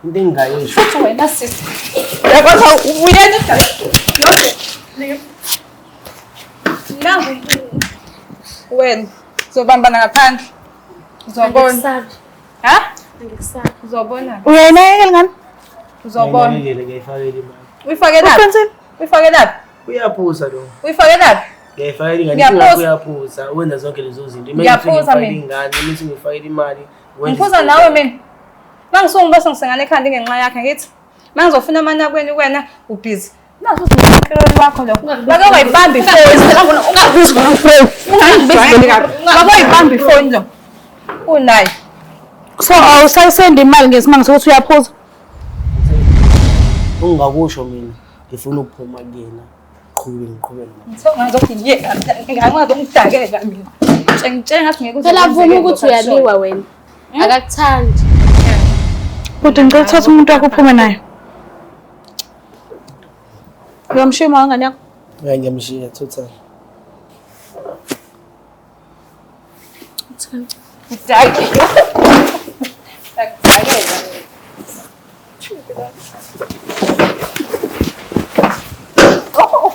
Into engingayisho. Futhi wena sisi. Uyakwazi ubuyela edabeni. Nangu wena uzobambana ngaphandle. Uzobona. Angikusabi. Ha? Angikusabi. Uzobona. Uyayinakekela ngani? Uzobona. Ngiyayinakekela, ngiyayifakela imali. Uyifakelaphi? Uqinisile? Uyifakelaphi? Uyaphuza lo. Uyifakelaphi? Ngiyayifakela ingane. Ngiyaphuza. Ingakho uyaphuza. Wenza zonke lezo zinto. Imele ukuthi Ngiyaphuza ngimfakele mina. ingane, imele ukuthi ngifakele imali. Wenza Ngiphuza izinto nawe zakhe. mina. Mangisuke ngibese ngisengane ekhanda ingenxa yakhe ngithi. Mangizofuna amanakwenu kuwena ubhizi. Naso usinqelweni wakho lo. Bake wayibamba ifoni. Ungabizi ngomfowethu. Ungabizi kabi. Bake wayibamba ifoni lo. Unayo. So awusayisendi imali ngesimanga sokuthi uyaphuza? Ungakusho mina ngifuna ukuphuma kuyena. Qhube ngiqhubeke. Ngithe ungazongiyeka mina. Ngingazongidakela mina. Ngitshela ngathi ngeke uze Phela vuma kwenzeke ukuthi lokho uyaliwa wena. Akakuthandi. Bhuti ngicela uthathe umuntu wakho uphume naye. Uyamshiya uma wengane yakho? Hayi ngiyamshiya total. Ngidakile. Ngiyakudakela. Oh,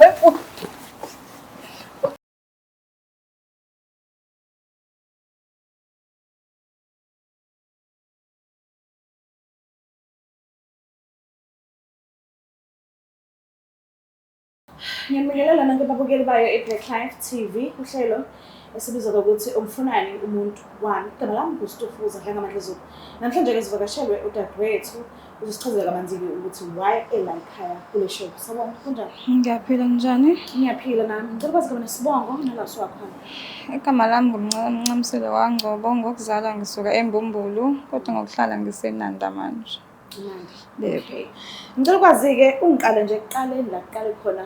Ngiyanibingelela nonke babukeli bayo i-Black Life TV, uhlelo esibiza ngokuthi umfunani umuntu wami. Igama lami nguStufuza Dlangamandla-Zulu. Namhlanje-ke sivakashelwe udadewethu uzosichazela kabanzi-ke ukuthi why ela ekhaya kule show. Sawubona, kunjani? Ngiyaphila njani? Ngiyaphila nami. Ngicela ukwazi igama nesibongo nala usuka khona. Igama lami nguMncamsile waNgcobo, ngokuzalwa ngisuka eMbumbulu, kodwa ngokuhlala ngiseNanda manje. Mnandi. Yebo. Okay. Ngicela ukwazi-ke ungiqale nje ekuqaleni la kuqale khona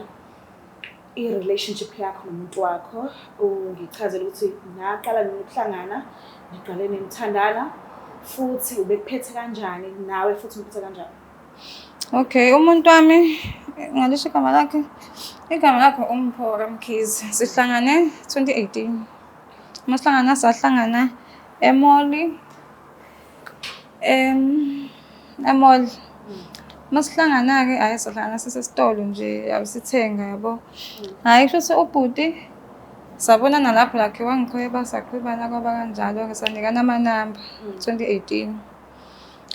i-relationship yakho nomuntu wakho. Ungichazele ukuthi naqala nini ukuhlangana, niqale nini ukuthandana, futhi ubekuphethe kanjani nawe futhi umphethe kanjani. Okay, umuntu wami ngalisho igama lakhe. Igama lakhe uMpho kaMkhize. Sihlangane 2018. Masihlangana sahlangana e-mall. E-mall. Masihlangana-ke hhayi sahlangana sisesitolo nje yabo sithenga yabo. Hhayi kushuthi ubhuti sabonana lapho lakhe wangiqhweba saqhwebana kwaba kanjalo-ke sanikana amanamba 2018.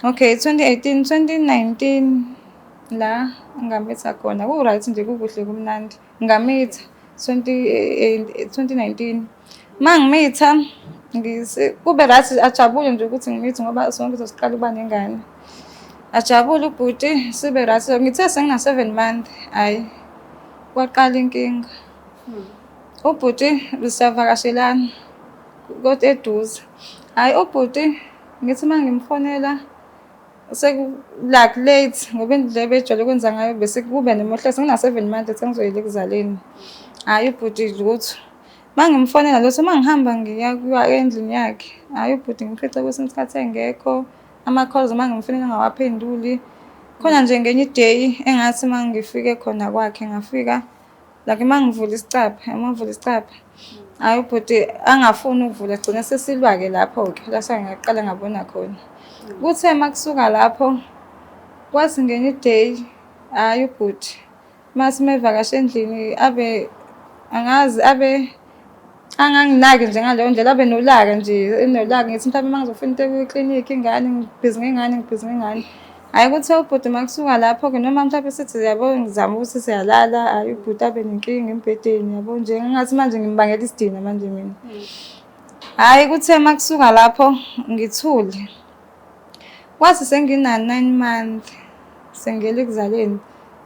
Okay, 2018, 2019 la ngamitha khona ku-right nje kukuhle kumnandi. Ngamitha 2019. Mangimitha kube right ajabule nje ukuthi ngimithe ngoba sonke sesiqala ukuba nengane. Ajabule ubhuti sibe right. Ngithe sengina 7 month hhayi kwaqala inkinga. Ubhuti siyavakashelana kodwa eduze. Hhayi ubhuti ngithi uma ngimfonela like late ngoba indlela ebejwayele ukwenza ngayo bese kube nomohleko sengina-7 months sengizoyela ekuzaleni. Hhayi ubhuti lutho. Uma ngimfonela lutho uma ngihamba ngiya endlini yakhe, hhayi ubhuti ngimfice kwesinye isikhathi engekho, ama-calls uma ngimfonela angawaphenduli. Khona nje ngenye i-day engathi uma ngifike khona kwakhe ngafika like uma ngivula isicabha, uma ngivula isicabha, hhayi ubhuti angafuni ukuvula gcina sesilwa-ke lapho-ke la sengaqala ngabona khona. Kuthe uma kusuka lapho kwathi ngenye i-day, hhayi ubhuti mase mevakashe endlini abe angazi abe anganginaki nje ngaleyo ndlela abe nolaka nje enolaka ngithi mhlawumbe uma ngizofuna into ekwinklinikhi ingane ngibhizi ngengane ngibhizi ngengane. Hhayi kuthiwa ubhuti uma kusuka lapho-ke noma mhlawumbe sithi yabo ngizama ukuthi siyalala, hhayi ubhuti abe nenkinga embhedeni yabo nje engathi manje ngimbangela isidina manje mina. Hhayi kuthe uma kusuka lapho ngithule. Kwathi sengina-9 month sengiyela ekuzaleni,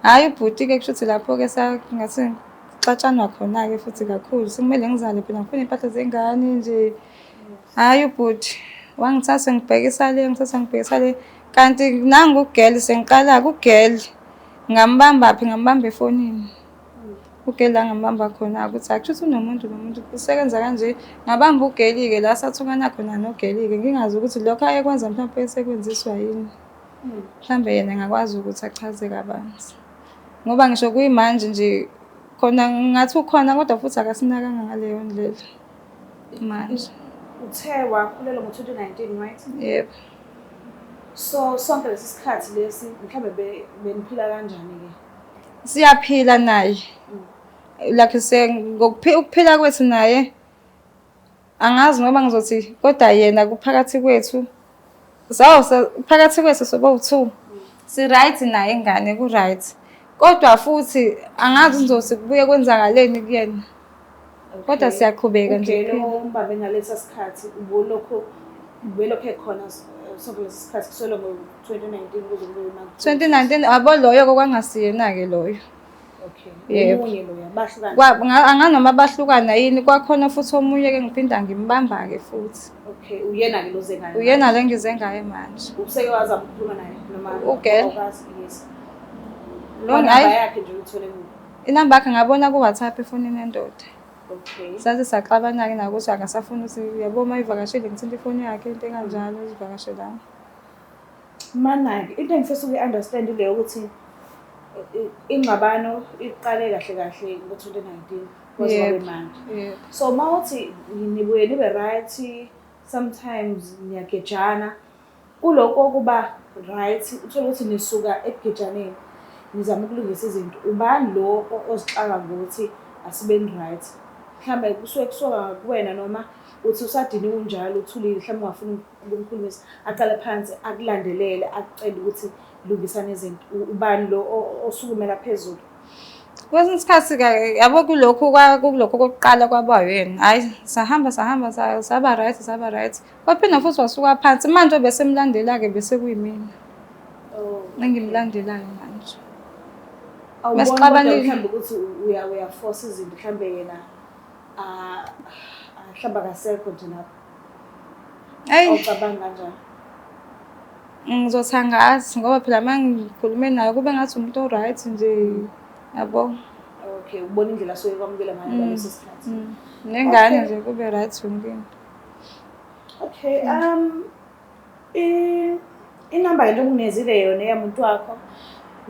hhayi ubhuti-ke kushuthi lapho-ke ngathi kuxatshanwa khona-ke futhi kakhulu sekumele ngizale phela ngifuna iy'mpahla zengane nje. Hhayi ubhuti wangithatha ngibhekisa le, ngithatha ngibhekisa le. Kanti nangu ugirl sengiqala-ke ugirl ngambamba phi ngambamba efonini. Ugirl la ngambamba khona ukuthi akushuthi unomuntu lo muntu usebenza kanje. Ngabamba ugirl-ke la sathukana khona nogirl-ke ngingazi ukuthi lokho ayekwenza mhlawumpe esekwenziswa yini. Mhlawumbe yena angakwazi ukuthi achaze kabanzi. Ngoba ngisho kuyimanje nje khona ngathi ukhona kodwa futhi akasinakanga ngaleyo ndlela manje. Uthe wakhulelwa ngo-2019, right? Yebo. So sonke lesi sikhathi lesi mhlawumbe beniphila kanjani-ke? Siyaphila naye. Like ukuphila kwethu naye angazi ngoba ngizothi kodwa yena kuphakathi kwethu sawu phakathi kwethu sobawu-two si-right naye ingane ku-right kodwa futhi angazi ngizothi kubuye kwenzakaleni kuyena kodwa siyaqhubeka nje Okay, lo umbambe ngalesa sikhathi ubulokhu ubelokhu ekhona sonke lesi sikhathi kusukela ngo-2019 kuze kube ima 2019 abo loyo kokwangasiyena-ke loyo. Okay. Yebo. Omunye loya bahlukana. Anganoma bahlukana yini kwakhona futhi omunye ke ngiphinda ngimbamba-ke futhi. Okay, uyena ke loze ngaye. Uyena le ngize ngaye manje. Useke wazama ukukhuluma naye noma Ugel. awukazi? Yes. Lo Inamba hayi yakhe nje uyithole kuphi? inamba yakhe ngabona ku-WhatsApp efonini yendoda. Okay. Saze saxabana-ke nakuthi akasafuni ukuthi uyabo uma ivakashile ngithinta ifoni yakhe into enganjalo ezivakashelana. Mana-ke into engifisa ukuyi-understand ile yokuthi ingxabano iqale kahle kahle ngo-2019 kwaze kwabe manje. Yebo. So uma uthi nibuye nibe right sometimes niyagejana kuloko kuba right uthole ukuthi nisuka ekugejaneni nizama ukulungisa izinto ubani lo ozixaka ngokuthi asibeni right mhlawumbe kusuke kusuka kuwena noma uthi usadiniwe unjalo uthulile mhlawumbe ungafuni ukumkhulumisa aqale phansi akulandelele akucele ukuthi lungisani izinto ubani lo osukumela phezulu. Kwesinye isikhathi-ke yabo kulokhu kulokhu kokuqala kwaba yena hhayi sahamba sahamba saba right saba right waphinda futhi wasuka phansi manje obesemlandela-ke bese kuyimina Oh. engimlandelayo manje. Awuboni kodwa Masixabanile. mhlawumbe ukuthi uyaforce izinto mhlawumbe yena ah, mhlawumbe akasekho nje lapho. Eyi Awucabangi kanjani? ngizothi angazi ngoba phela uma ngikhulume naye kube ngathi umuntu o-right nje yabo. Okay, ubona indlela asuke kwamukela ngayo ngaleso sikhathi. Nengane Okay. nje kube right yonke into. Okay, inamba ke njengoba unginezile yona eyamuntu wakho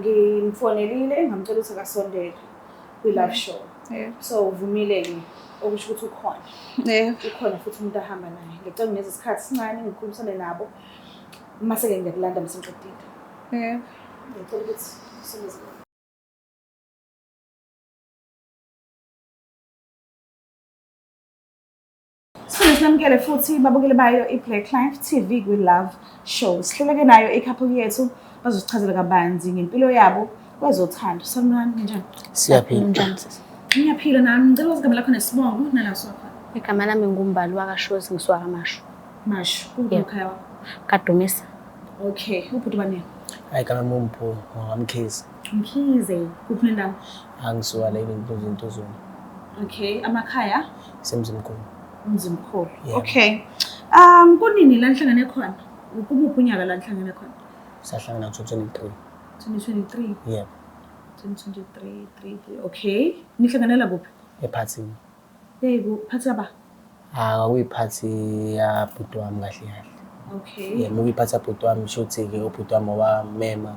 ngimfonelile ngamcela ukuthi akasondele kwi-live show. Yebo. So uvumile-ke okusho ukuthi ukhona. Yebo. Ukhona futhi umuntu ahamba naye. Ngicela ungineze isikhathi sincane ngikhulumisane nabo. Mase-ke ngiyakulanda mase ngiqedile. Yebo. Ngicela ukuthi usondeze. Siphinde sinamukele futhi babukeli bayo i-Black Life TV kwi-Love Show. Sihleleke nayo i-couple yethu bazosichazela kabanzi ngempilo yabo kwezothando. Sanibonani, ninjani? Siyaphila. Unjani sisi? Ngiyaphila nami. Ngicela ukwazi igama lakho nesibongo nala usuka khona. Igama lami nguMbali wakaShozi ngisuka kaMashu. Mashu, kuphi Yebo. ekhaya wakho? KaDumisa. Okay, ubhuti bani? Hayi igama lami uMpho ngwaMkhize. Mkhize, kuphi nendawo? Angisuka la izinto zona. Okay, amakhaya Semzimkhulu. uMzimkhulu. Yebo. Okay. Kunini la nihlangane khona? Kumuphi unyaka la nihlangane khona? Sahlangana ngo-2023. 2023. Yebo. 2023, 3, 3. Okay. Nihlanganela kuphi? Ephathini. Hey, kuphathi aba. Ah, kwakuyiphathi yabhuti wami kahle kahle. Okay. Yebo, kuyiphathi yabhuti wami shuthi-ke ubhuti wami wamema.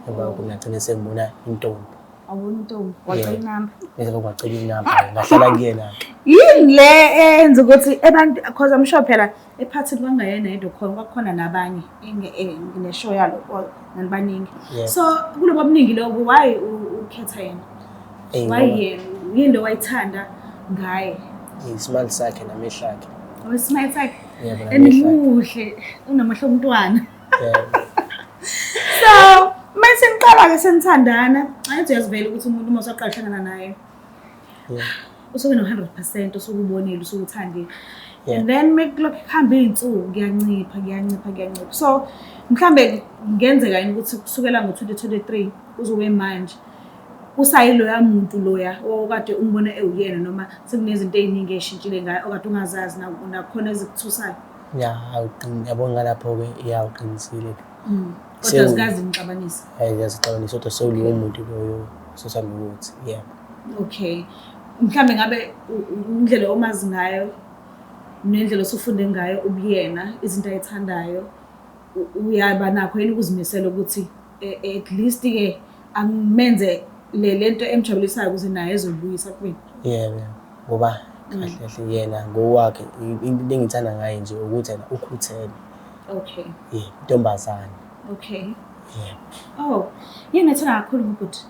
Emva kwakho ngagcina sengibona intombi. Awubona intombi, wacela Yebo. inamba. Bese lokhu ngacela inamba, ngahlala kuyena-ke. Yini le eyenza ukuthi abantu because I'm sure phela ephathini kwangayena yedwa khona kwakukhona nabanye ngineshow yalo nanibaningi. Yebo. So kulobo buningi lobo why ukhetha yena? Eyi, Why ngoba yena? Yini lo wayithanda ngaye? isimali sakhe namehlo akhe. Awesimile sakhe. Yebo, And namehlo akhe. muhle, unamehlo omntwana. Yebo. So, mase niqala-ke senithandana, angithi uyazivela ukuthi umuntu uma usaqala uhlangana naye Yeah. usuke no-100% usuke ubonile, usuke uthandile. Yeah. And then mekulokhu kuhamba iy'nsuku kuyancipha, kuyancipha, kuyancipha. So, mhlambe kungenzeka yini ukuthi kusukela ngo-2023 kuze kube manje usayiloya muntu loya okade umbona ewuyena noma sekunezinto ey'ningi ey'shintshile ngaye okade ungazazi nakhona ezikuthusayo? Ya, yabo ngalapho-ke ya uqinisile. Kodwa zikaze nixabanise. Hayi yazixabanisa kodwa sewulowo muntu loyo sothanda ukuthi yebo. Okay. Mhlambe ngabe indlela omazi ngayo nendlela osufunde ngayo ubuyena, izinto ayithandayo, uyaba nakho yini ukuzimisela ukuthi at least ke angimenze le lento emjabulisayo ukuze naye ezobuyisa kumina. Yebo, yebo. Ngoba kahle kahle yena ngokwakhe into engithanda ngaye nje ukuthi yena ukhuthele. Okay. Yeah, intombazane. Okay. Yeah. Oh, yini ethanda kakhulu ngobhuti?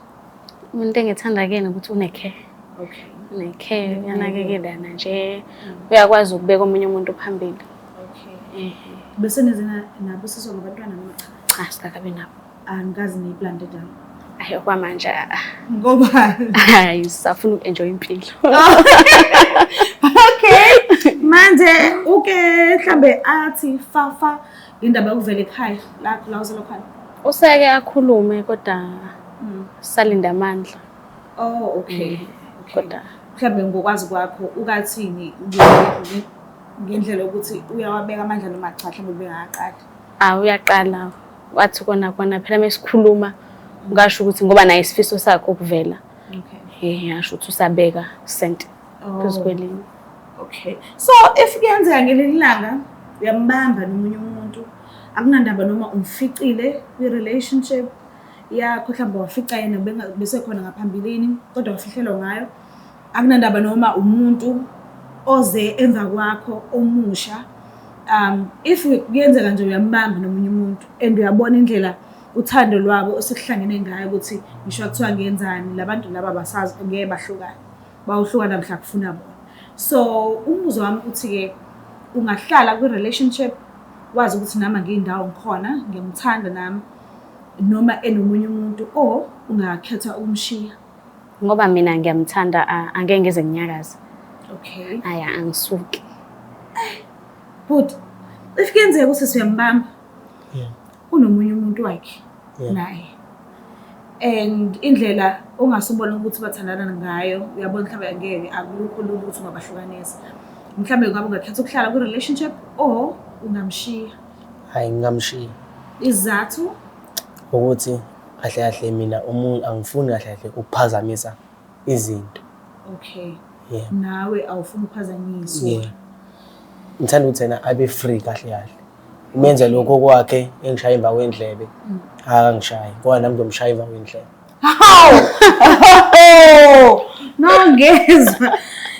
Into engithanda kuyena ukuthi une-care. Okay. Une-care, uyanakekelana nje. Uyakwazi ukubeka omunye umuntu phambili. Okay. Ehe. Bese nize nabo siswa ngabantwana noma cha? Cha, sikakabi nabo. Angikazi niyiplante njalo. Ayi okwamanje Ngoba hayi sisafuna uku-enjoy impilo. Okay. Manje uke mhlambe athi fafa ngendaba yokuvela ekhaya lakho la uzalwa khona. Useke akhulume kodwa salinda amandla. Oh, okay. Okay. Kodwa Mhlambe ngokwazi kwakho ukathini ngendlela yokuthi uyawabeka amandla noma cha mhlambe ubengaqali. Ah, uyaqala wathi kona kona phela mesikhuluma ngasho ukuthi ngoba naye isifiso sakhe ukuvela. Okay. Eh ngasho ukuthi usabeka sent phezu Oh. kwelinye. Okay. So if kuyenzeka ngelinye ilanga uyambamba nomunye umuntu akunandaba noma umficile kwi-relationship yakho mhlawumbe wafica yena besekhona ngaphambilini kodwa wafihlelwa ngayo akunandaba noma umuntu oze emva kwakho omusha if kuyenzeka nje uyambamba nomunye umuntu and uyabona indlela uthando lwabo osekuhlangene ngayo ukuthi ngisho kuthiwa ngenzani labantu laba basazi ngeke bahlukane bawuhlukana mhla kufuna bona. So umbuzo wami uthi-ke ungahlala kwi-relationship wazi ukuthi nami angiyindawo ngikhona ngiyamthanda nami noma enomunye umuntu or ungakhetha ukumshiya? Ngoba mina ngiyamthanda angeke ngize nginyakaze. Okay. Aya angisuki. But if kuyenzeka ukuthi siyambamba Yeah. unomunye umuntu wakhe Yeah. naye and indlela ongasubona ukuthi bathandana ngayo uyabona mhlawumbe angeke akulukho lula ukuthi ungabahlukanisa mhlawumbe ngabe ungakhetha ukuhlala kwi-relationship or ungamshiya. Hayi ngingamshiya. Isizathu? Ukuthi kahle kahle mina umuntu angifuni kahle kahle ukuphazamisa izinto. Okay. Yeah. Nawe awufuni ukuphazanyiswa. Yeah. Ngithanda ukuthi yena abe free kahle kahle. Umenze lokho kwakhe engishaya emva kwendlebe. Akangishayi. Kodwa nami ngizomshaya emva kwendlebe. Hawu! No ngezwa.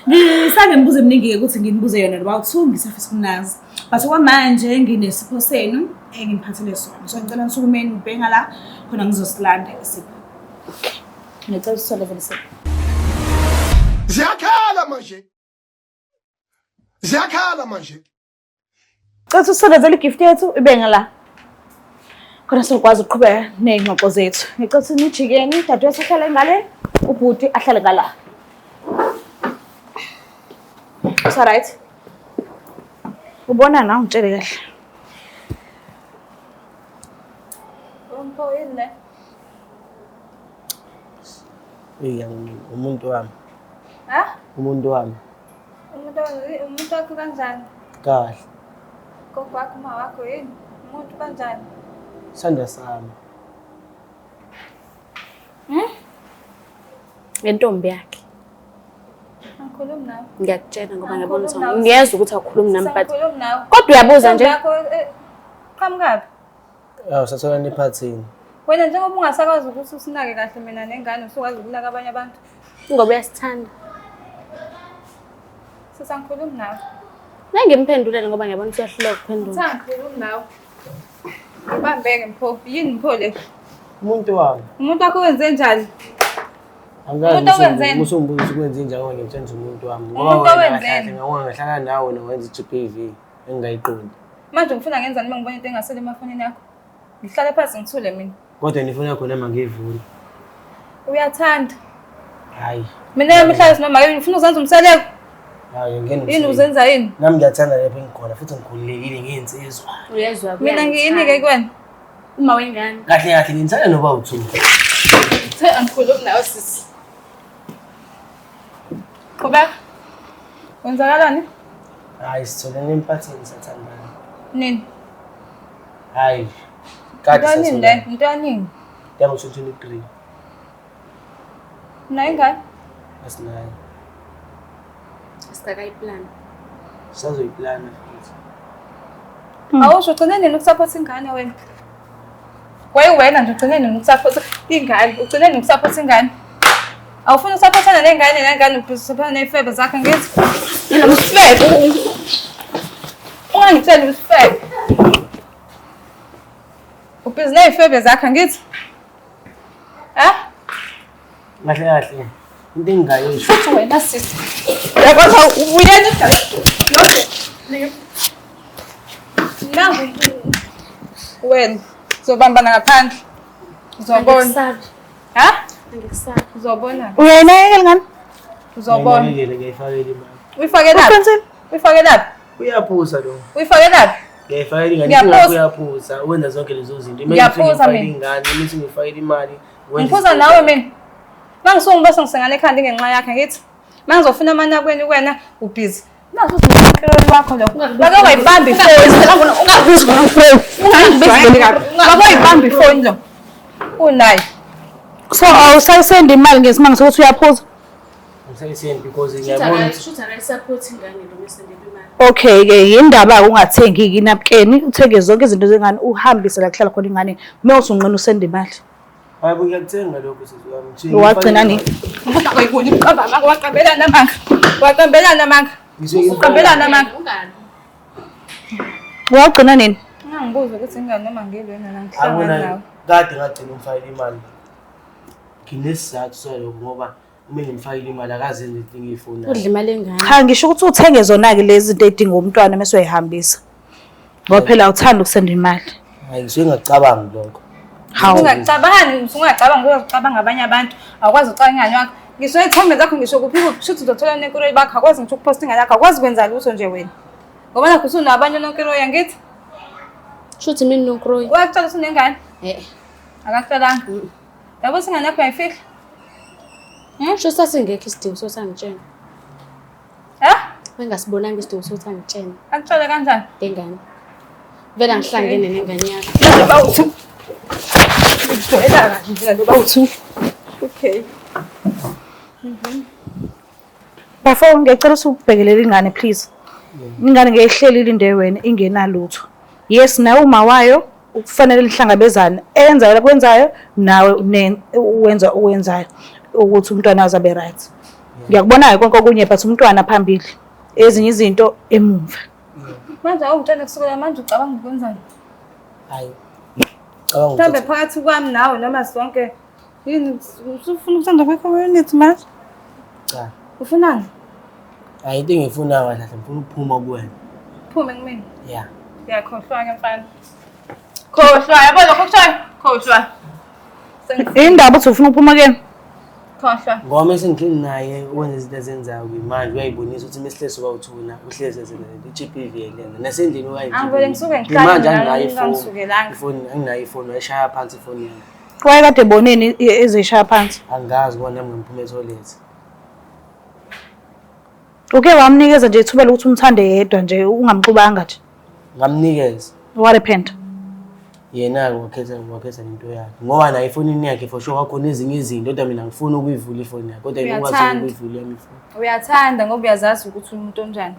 Ngisanemibuzo eminingi-ke ukuthi nginibuze yona ngoba two ngisafisa ukunazi. But okwamanje nginesipho senu enginiphathele sona. So ngicela nisukumeni nibheke ngala khona ngizosilanda isipho. Ngicela usisondezele isipho. Ziyakhala manje. Ziyakhala manje. Cela usisondezele igift yethu ibe ngala. Khona sizokwazi ukuqhubeka ney'ngxoxo zethu. Ngicela ukuthi nijikeni, dadewethu ahlale ngale, ubhuti ahlale ngala. It's alright. Ubona na ungitshele kahle. Umpho yini le? Eyi umuntu wami. Ha? Umuntu wami. Umuntu wakho kanjani? Kahle. Gogo wakho, uma wakho yini? Umuntu kanjani? Sandla sami. Ngentombi yakhe. Angikhulumi nawe. Ngiyakutshela ngoba ngiyabona ukuthi Angikhulumi nawe. ngiyezwa ukuthi awukhulumi nami but Angikhulumi nawe. kodwa uyabuza nje. Intombi yakho qhamukaphi? Awu satholana ephathini. Wena njengoba ungasakwazi ukuthi usinake kahle mina nengane usukwazi ukunaka abanye abantu. Ngoba uyasithanda. Sisi angikhulumi nawe. Nangimphendulele ngoba ngiyabona ukuthi uyahluleka ukuphendula. Angikhulumi nawe. Ubambeke Mpho. Yini Mpho le? Umuntu wami. Umuntu wakho wenze njani? Angikazi Umuntu owenzeni? Usungibuza ukuthi kwenze njani ngoba ngiyamthanda umuntu wami. Umuntu Ngoba wena owenzeni? kahle kahle ngoba ngihlala nawe wena wenza i-GBV engingayiqondi. Manje ngifuna ngenzani uma ngibona into engasele emafonini yakho? Ngihlale phansi ngithule mina. Kodwa nifuna khona mangivule. Uyathanda. Hayi. Mina yami ihlale noma yini ufuna uzenza umseleko? Hayi ngeke Yini uzenza yini? Nami ngiyathanda lapho engikhona futhi ngikhululekile ngiyinsizwa. Uyezwa Mina ngiyini-ke kuwena? Uma wengane. Kahle kahle ngithanda noba uthu. Uthe angikhulumi nawe sisi. Qhubeka. Kwenzakalani? Hayi sitholene empathini sathandana. Nini? Hayi. Kade Into yanini le? sasona. Into yanini? Yango 2023. Unayo ingane? Asinayo. Sisakayiplan. Sisazoyiplana futhi. Awusho ugcine nini ukusupport ingane wena? Kwayiwena nje ugcine nini ukusupport ingane? Ugcine nini ukusupport ingane? Awufuni ukusupportana nengane nengane usupportana ney'febe zakho ngithi. Usifebe. Ungangitsheli usifebe. Ubhizi ney'febe zakho angithi? Eh? Kahle kahle. Into engingayisho. Futhi wena sisi. Uyakwazi ubuyela indaba. Nangu wena uzobambana ngaphandle. Uzobona. Angikusabi. Ha? Angikusabi. Uzobona. Uyayinakekela ingane? Uzobona. Ngiyayinakekela, ngiyayifakela imali. Uyifakelaphi? Uqinisile? Uyifakelaphi? Uyaphuza lo. Uyifakelaphi? Ngiyayifakela ingane. Ngiyaphuza. Ingakho uyaphuza. Wenza zonke lezo zinto. Imele ukuthi Ngiyaphuza ngimfakele mina. ingane, imele ukuthi ngifakele imali. Wenza Ngiphuza izinto nawe zakhe. mina. Mangisuke ngibese ngisengane ekhanda ingenxa yakhe ngithi. Mangizofuna amanakweni kuwena ubhizi. Naso usinqelweni wakho lo. Bake wayibamba ifoni. Ungabizi Ungangijwayeli kabi. Bake wayibamba ifoni lo. Unayo. So awusayisendi imali ngesimanga sokuthi uyaphuza? Ngisayisendi because ngiyabona ukuthi Shuthi akayi-support ingane lo mesendela imali. Okay-ke yindaba-ke ungathengi-ke inapukeni, uthenge zonke izinto zengane uhambise la kuhlala khona ingane. Uma usunqena usende imali. Hayi bo ngiyakuthenga lokho sisi wami. Nje Wagcina ngifakele nini? imali. Ungayiboni uqamba amanga, waqambelana amanga. Waqambelana amanga. Ngisuke Uqambelana amanga. Ungani? Wagcina nini? Ungangibuza ukuthi ingane noma ngilwena la ngihlangana Akuna nawe. kade ngagcina umfakela imali. Nginesizathu salokho ngoba uma ngimfakile imali akazenzi into engiyifunayo. Udla imali engane. Cha ngisho ukuthi uthenge zona-ke lezi zinto ey'dinga umntwana mese uyayihambisa. Ngoba phela awuthandi ukusenda imali. Hayi ngisuke ngakucabangi lokho. Hawu. Ungacabangi, ungacabangi ucabanga abanye abantu, awukwazi ukucabanga ingane yakho. Ngisho iy'thombe zakho ngisho kuphi kuphi, shuthi uzothola nenkuroyi bakho, awukwazi ngisho ukuphosta ingane yakho, awukwazi kwenza lutho nje wena. Ngoba nakho usunabanye ononkiroyi angithi? Shuthi mina nonkroyi. Uyakutshela usunengane? Eh. Akakutshelanga. Yabo ukuthi ingane yakho uyayifihla? Sho sasingekho isidingo sokuthi angitshene. Eh? Bengasibonanga isidingo sokuthi angitshene Akutshele kanjani? ngengane. Vele angihlangene nengane yakho. Noba u-two. Ngijwayela kahle nje noba u-two. Okay. Bafo ngiyacela ukuthi ubhekelele ingane please. Ingane ngeke ihleli ilinde wena ingenalutho. Yes nawe uma wayo kufanele nihlangabezane. Enza lokwenzayo nawe wenza okwenzayo ukuthi umntwana azabe right. Ngiyakubona konke okunye but umntwana phambili. Ezinye izinto emumva. Manje awungitshele kusukela manje ucabanga ukwenzani? Hayi. Cabanga Mhlawumbe ukuthi phakathi kwami nawe noma sonke yini usufuna ukusanda kwe-community manje? cha. Ufunani? Hayi into engiyifunayo kahle kahle ngifuna ukuphuma kuwena. Phume kumina. Yeah. Ngiyakhohlwa-ke mfana. Khohlwa, yabo lokho kushoyo? Khohlwa. Indaba uthi ufuna ukuphuma kuyena? Khohlwa. Ngoba mese ngihleli naye wenza izinto azenzayo manje uyayibonisa ukuthi mesihlezi sobawu-two na uhlezi ezenza lento i-G_B_V lena nasendlini Angivele ngisuke ngihlale manje mina anginayo ifoni ngingangisukelanga. ifoni anginayo ifoni wayishaya phansi ifoni yami Wayekade eboneni ezishaya phansi. angazi ngoba nami ngiphuma ethoyilethi. Uke wamnikeza nje ithuba lokuthi umthande yedwa nje ungamxubanga nje. Ngamnikeza. What happened? Yena-ke wakhetha nento yakhe ngoba naye efonini yakhe for sure kwakhona ezinye izinto kodwa mina ngifuna ukuyivula ifoni yakhe kodwa yena ukwazi Uyathanda. ukuyivula yami ifoni. Uyathanda ngoba uyazazi ukuthi umuntu onjani.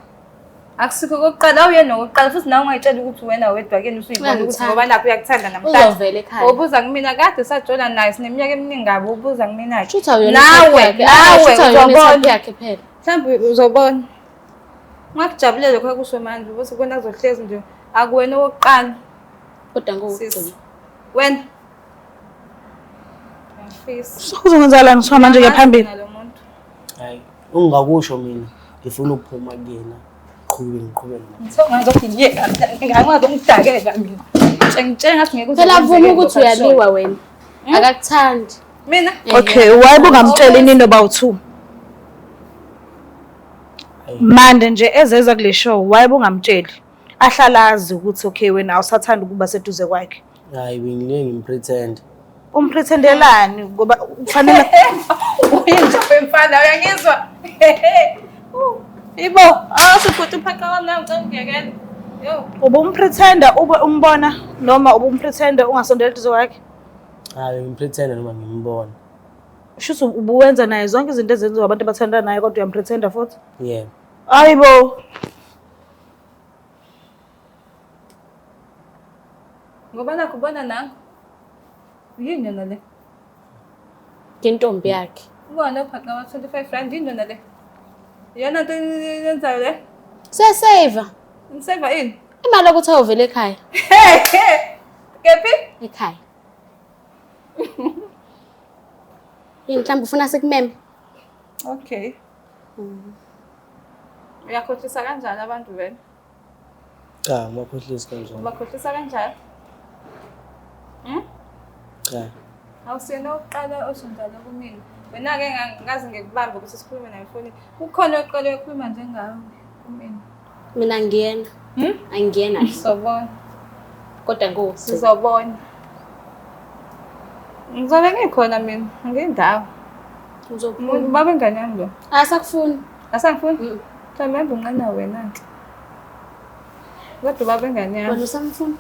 Akusikho okokuqala, awuyena okokuqala futhi nawe ungayitshela ukuthi wena wedwa kuyena usuyibona ukuthi Uyangithanda. ngoba nakho uyakuthanda namhlanje. Uzovela ekhaya. Ubuza kumina kade sajola naye sineminyaka eminingi kabi ubuza kumina-ke. Shuthi awuyona Nawe, i-type yakhe. Ah, nawe shuthi awuyona i-type uzobona. yakhe phela. Mhlawumbe uzobona. Ungakujabulela lokho akusho manje ukuthi kuwena kuzohlezi nje akuwena okokuqala. Kodwa Sis. ngokugcina. Wena. Ngiyafisa. So kuzokwenzakalani so manje ke phambili? Nalo muntu. Hayi ungakusho mina ngifuna ukuphuma kuyena qhube ngiqhubeke naye. Ngithe ungazongiyeka mina, ungazongidakela mina. Ngitshela ngathi ngeke uze Phela kwenzeke vuma ukuthi lokhu akushoyo. uyaliwa wena. Akakuthandi. Mina? Okay, why bungamtsheli nini bawu-two? Manje nje ezeza kule show, why bungamtsheli? Ahlala azi ukuthi okay wena awusathanda ukuba seduze kwakhe. Hayi bengile ngim-pretend. Umprethendelani ngoba kufanele Uyinja wemfana uyangizwa? Ibo, awusubhuti uphaqa wami nawe ngicela ungiyekele. Yo, ubumpretenda ube umbona noma ubumpretenda ungasondeli eduze kwakhe. Hayi ngim-pretend noma ngimbona. Shuthi ubuwenza naye zonke izinto ezenziwa abantu abathandana naye kodwa uyampretenda futhi. Yebo. Hayibo. ngoba nakho ubona nangu. Yini yona le? Ngentombi yakhe. Ubona uphaqa wa 25 rand yini yona le? Iyona nto yenzayo le? Seseva. Ngiseva ini? Imali yokuthi ayovela ekhaya. Kephi? Ekhaya. Yini mhlawumbe ufuna sikumeme? Okay. Uyakhohlisa kanjani abantu vele? Cha, makhohlisi kanjani. Ubakhohlisa kanjani? Cha. Awusiyena owokuqala osho njalo kumina. Wena-ke ngaze ngikubambe ukuthi sikhulume naye efonini. Kukhona oqale ekhuluma njengawe kumina. Mina ngiyena. Angiyena. Sizobona. Kodwa ngokugcina. Sizobona. Ngizobe ngikhona mina, angindawo. Uzophuma. Umuntu baba ingane yami lo. Asakufuni. Asangifuni? Mhlawumbe unqena wena-ke. Kodwa ubaba ingane yami. Wena usamfuna?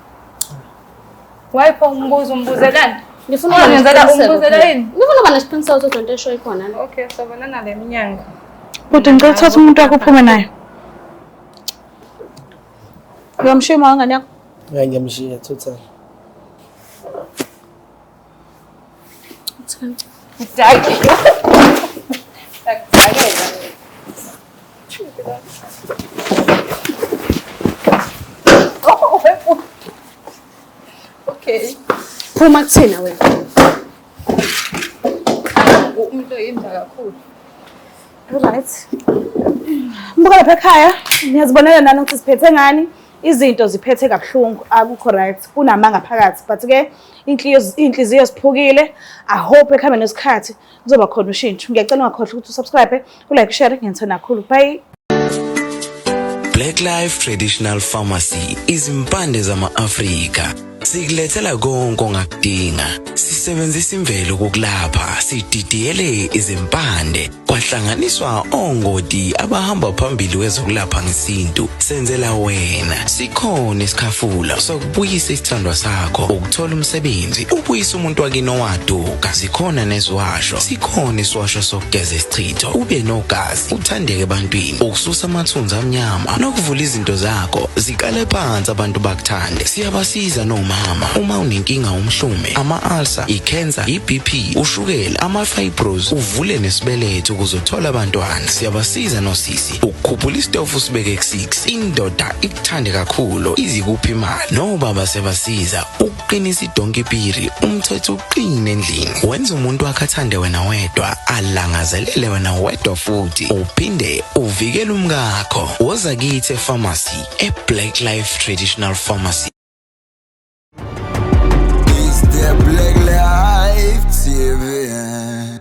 Why pho umbuzo umbuzelani? Ngifuna Oh, ukuba ngenzela nesiqiniseko umbuzela phela. yini? Ngifuna ukuba nesiqiniseko sokuthi lento eshoyo ikhona na. Okay, sobonana le minyango. Bhuti ngicela uthathe umuntu wakho uphume naye. Uyamshiya uma wengane yakho? Hayi ngiyamshiya total. Daki. Dakudakela. Oh, okay. Phuma kuthina wena. Umuntu oyinja kakhulu. Right. Mbuka lapha ekhaya, niyazibonela nani ukuthi siphethe ngani. Izinto ziphethe kabuhlungu, akukho right, kunamanga phakathi. But ke inhliziyo ziphukile. I hope ekuhambeni kwesikhathi kuzoba khona ushintsho. Ngiyacela ungakhohlwa ukuthi usubscribe, ulike, ushare, ngiyanithanda kakhulu. Bye. Black Life Traditional Pharmacy izimpande zama-Afrika sikulethela konke ongakudinga. Sisebenzisa imvelo ukukulapha, sididiyele izimpande kwahlanganiswa ongoti abahamba phambili kwezokulapha ngesintu. Senzela wena, sikhona isikhafula sokubuyisa isithandwa sakho, ukuthola umsebenzi, ubuyisa umuntu wakini owaduka. Zikhona neziwasho, sikhona isiwasho sokugeza isichitho, ube nogazi, uthandeke ebantwini, ukususa amathunzi amnyama nokuvula izinto zakho ziqale phansi abantu bakuthande. Siyabasiza nomama uma unenkinga umhlume, ama-ulcer, i-cancer, i-BP, ushukela, ama-fibros, uvule nesibeletho ukuze uthole abantwana. Siyabasiza nosisi ukukhuphula isitofu sibeke ku-6, indoda ikuthande kakhulu izikuphi imali. Nobaba siyabasiza ukuqinisa idonki piri, umthetho uqine endlini, wenza umuntu wakhe athande wena wedwa, alangazelele wena wedwa, futhi uphinde uvikele umkakho. Woza kithi epharmacy, e-Black Life Traditional Pharmacy. It's the Black Life TV.